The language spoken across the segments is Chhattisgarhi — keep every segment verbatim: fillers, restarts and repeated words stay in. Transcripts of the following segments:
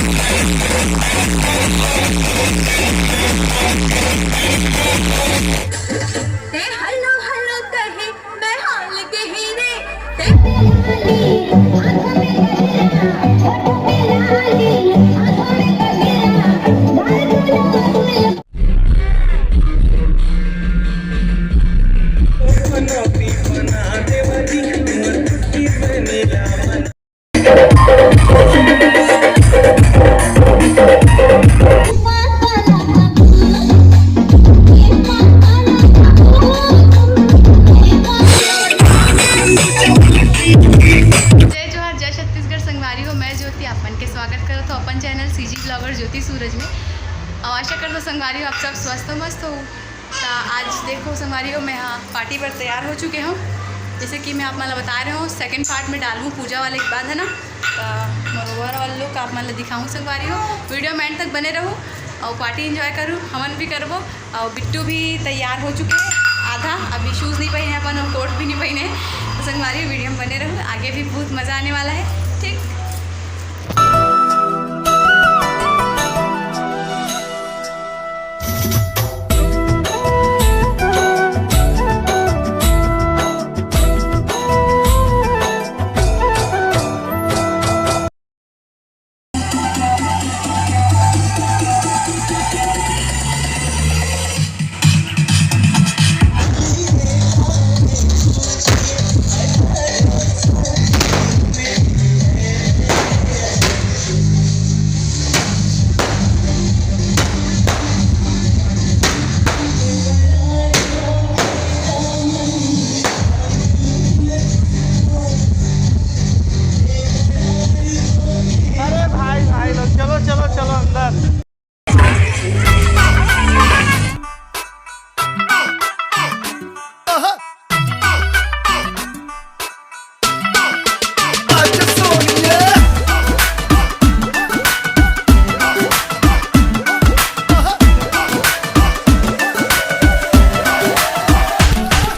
ते हेलो हेलो कहे, मैं हाल कही रे। ते जय जोहार, जय छत्तीसगढ़ संगवारी हो। मैं ज्योति, आप मन के स्वागत करत हो अपन चैनल सीजी ब्लॉगर ज्योति सूरज में। अउ आशा करत हो संगवारी हो, आप सब स्वस्थ हो, मस्त हो। त आज देखो संगवारी हो, मैं हा पार्टी बर तैयार हो चुके हूँ। जैसे कि मैं आप मन ला बता रहे हूँ, सेकंड पार्ट में डालूँ पूजा वाले के बाद, है ना। त मोर overall look आप मन ला दिखाऊँ संगवारी हो, वीडियो में एंड तक बने रहू अउ पार्टी एंजॉय करू, हमन भी करबो। अउ बिट्टू भी तैयार हो चुके हैं आधा, अभी शूज नहीं पहने अपन अउ कोट भी नहीं पहने। तो संगवारी वीडियो में बने रहू, आगे भी बहुत मजा आने वाला है। ठीक। अरे भाई, भाई लोग, चलो, चलो, चलो अंदर।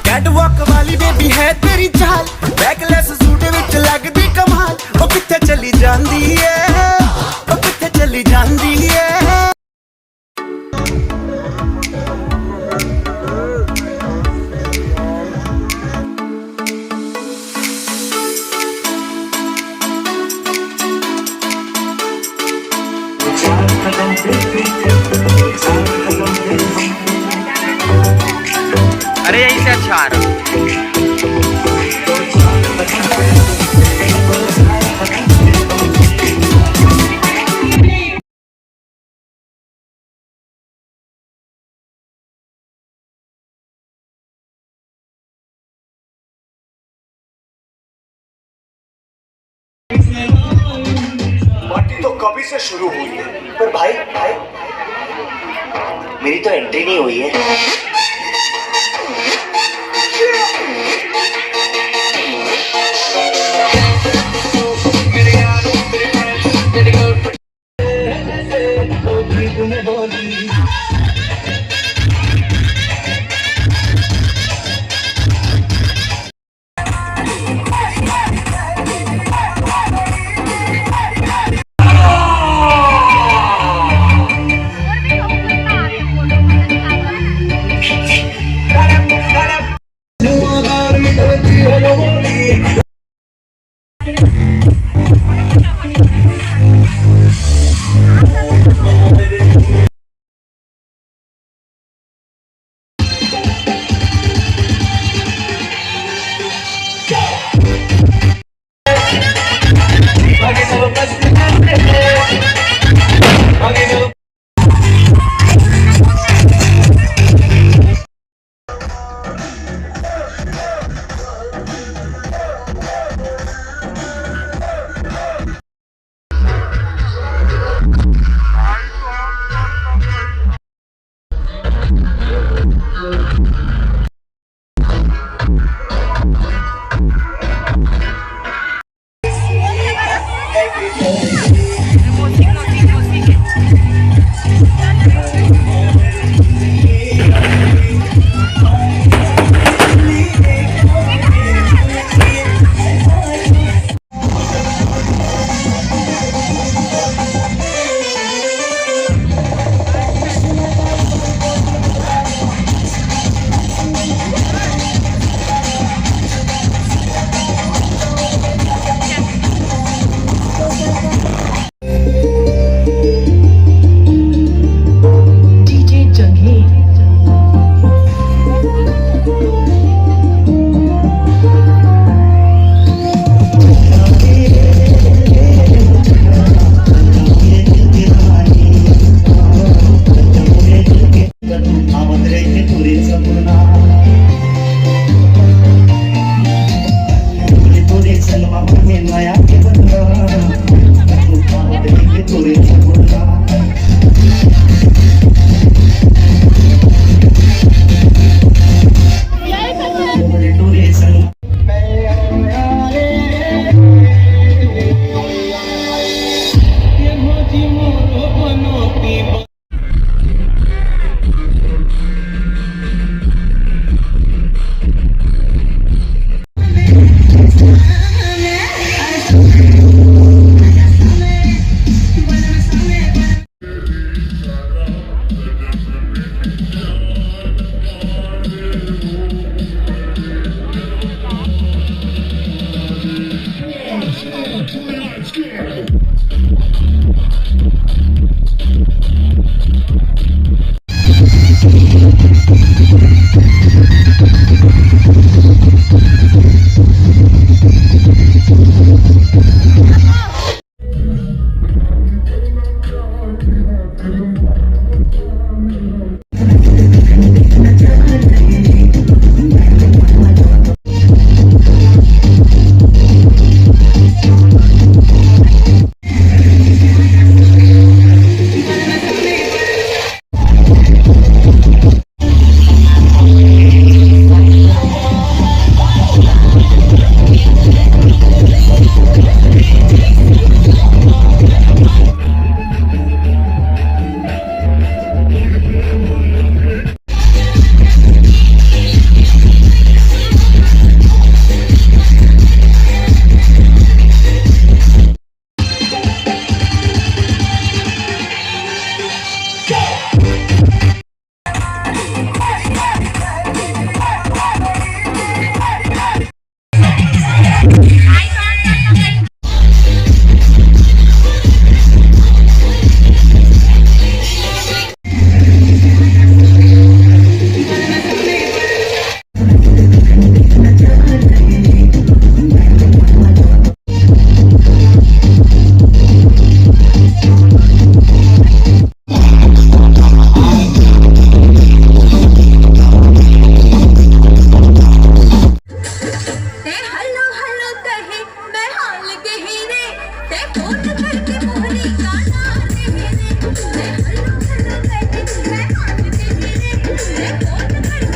Catwalk ਵਾਲੀ ਬੇਬੀ ਹੈ ਤੇਰੀ ਚਾਲ, ਬੈਕਲੈਸ ਸੂਟ ਵਿੱਚ ਲੱਗਦੀ ਕਮਾਲ। ਉਹ ਕਿੱਥੇ ਚਲੀ ਜਾਂਦੀ ਏ, ਉਹ ਕਿੱਥੇ ਚਲੀ ਜਾਂਦੀ ਏ। अरे, यहीं से अच्छा आ रहा। पार्टी तो कभी से शुरू हुई है, पर भाई, भाई, मेरी तो एंट्री नहीं हुई है। ते हेलो हेलो कहे, मैं हाल कहे रे। ते फोन करके मोहनी का नाम कहे रे। ते हेलो हेलो कहे, मैं हाल कहे रे। ते फोन करके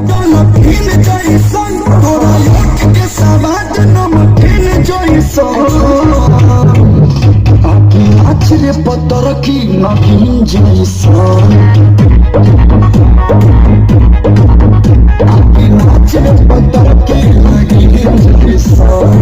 नमकीन जैसन तोरा ओठ के सवाद, नमकीन जैसन। आँखी नाच रे पतर की नगीन जैसन। आँखी नाच रे पतर की नगीन जैसन।